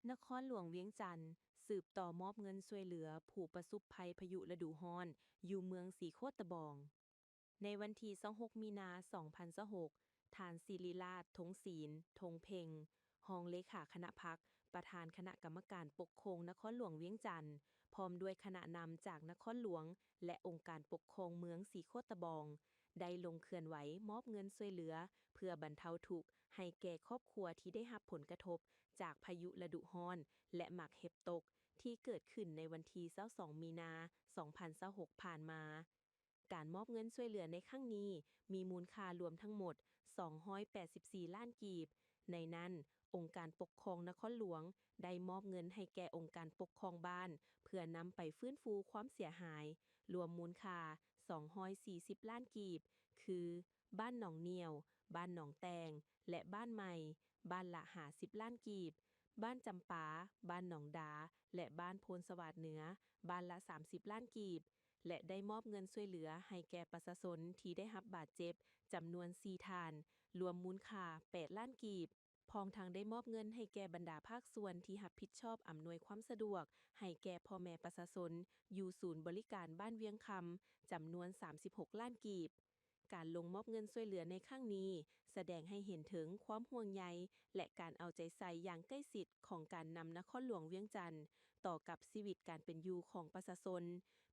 ນະຄອນຫຼວງວຽງຈັນ ສືບຕໍ່ມອບເງິນຊ່ວຍເຫຼືອຜູ້ປະສົບໄພພາຍຸລະດູຮ້ອນ ຢູ່ເມືອງສີໂຄດຕະບອງ. ໃນວັນທີຊາວຫົກ ມີນາ ສອງພັນຊາວຫົກ, ທ່ານ ສິລິລາດ ທົງສິນ ທົງເພັງ ຮອງເລຂາຄະນະພັກ, ປະທານຄະນະກຳມະການປົກຄອງນະຄອນຫຼວງວຽງຈັນ, ພ້ອມດ້ວຍຄະນະນຳຈາກນະຄອນຫຼວງ ແລະ ອົງການປົກຄອງເມືອງສີໂຄດຕະບອງ ໄດ້ລົງເຄື່ອນໄຫວມອບເງິນຊ່ວຍເຫຼືອ ເພື່ອບັນເທົາທຸກໃຫ້ແກ່ຄອບຄົວທີ່ໄດ້ຮັບຜົນກະທົບຈາກພາຍຸລະດູຮ້ອນ ແລະ ໝາກເຫັບຕົກ ທີ່ເກີດຂຶ້ນໃນວັນທີຊາວສອງ ມີນາ ສອງພັນຊາວຫົກ ຜ່ານມາ. ການມອບເງິນຊ່ວຍເຫຼືອໃນຄັ້ງນີ້ ມີມູນຄ່າລວມທັງໝົດ ສອງຮ້ອຍແປດສິບສີ່ລ້ານກີບ, ໃນນັ້ນ ອົງການປົກຄອງນະຄອນຫຼວງ ໄດ້ມອບເງິນໃຫ້ແກ່ອົງການປົກຄອງບ້ານ ເພື່ອນຳໄປຟື້ນຟູຄວາມເສຍຫາຍ ລວມມູນຄ່າ ສອງຮ້ອຍສີ່ສິບລ້ານກີບ ຄື ບ້ານໜອງໜ້ຽວ, ບ້ານໜອງແຕ່ງ ແລະ ບ້ານໃໝ່ ບ້ານລະ ຫ້າສິບລ້ານກີບ, ບ້ານຈຳປາ, ບ້ານໜອງດາ ແລະ ບ້ານໂພນສະຫວາດເໜືອ ບ້ານລະ ສາມສິບລ້ານກີບ ແລະ ໄດ້ມອບເງິນຊ່ວຍເຫຼືອໃຫ້ແກ່ປະຊາຊົນທີ່ໄດ້ຮັບບາດເຈັບ ຈຳນວນສີ່ທ່ານ, ລວມມູນຄ່າ ແປດລ້ານກີບ. ພ້ອມທັງໄດ້ມອບເງິນໃຫ້ແກ່ບັນດາພາກສ່ວນທີ່ຮັບຜິດຊອບອຳນວຍຄວາມສະດວກໃຫ້ແກ່ພໍ່ແມ່ປະຊາຊົນ ຢູ່ສູນບໍລິການບ້ານວຽງຄຳ ຈຳນວນ ສາມສິບຫົກລ້ານກີບ. ການລົງມອບເງິນຊ່ວຍເຫຼືອໃນຄັ້ງນີ້ ສະແດງໃຫ້ເຫັນເຖິງຄວາມຫ່ວງໃຍ ແລະ ການເອົາໃຈໃສ່ຢ່າງໃກ້ຊິດຂອງການນຳນະຄອນຫຼວງວຽງຈັນ ຕໍ່ກັບຊີວິດການເປັນຢູ່ຂອງປະຊາຊົນ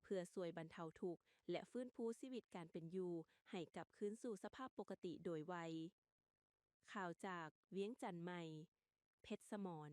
ເພື່ອຊ່ວຍບັນເທົາທຸກ ແລະ ຟື້ນຟູຊີວິດການເປັນຢູ່ໃຫ້ກັບຄືນສູ່ສະພາບປົກກະຕິໂດຍໄວ. ຂ່າວຈາກວຽງຈັນໃໝ່ ເພັດສະໝອນ.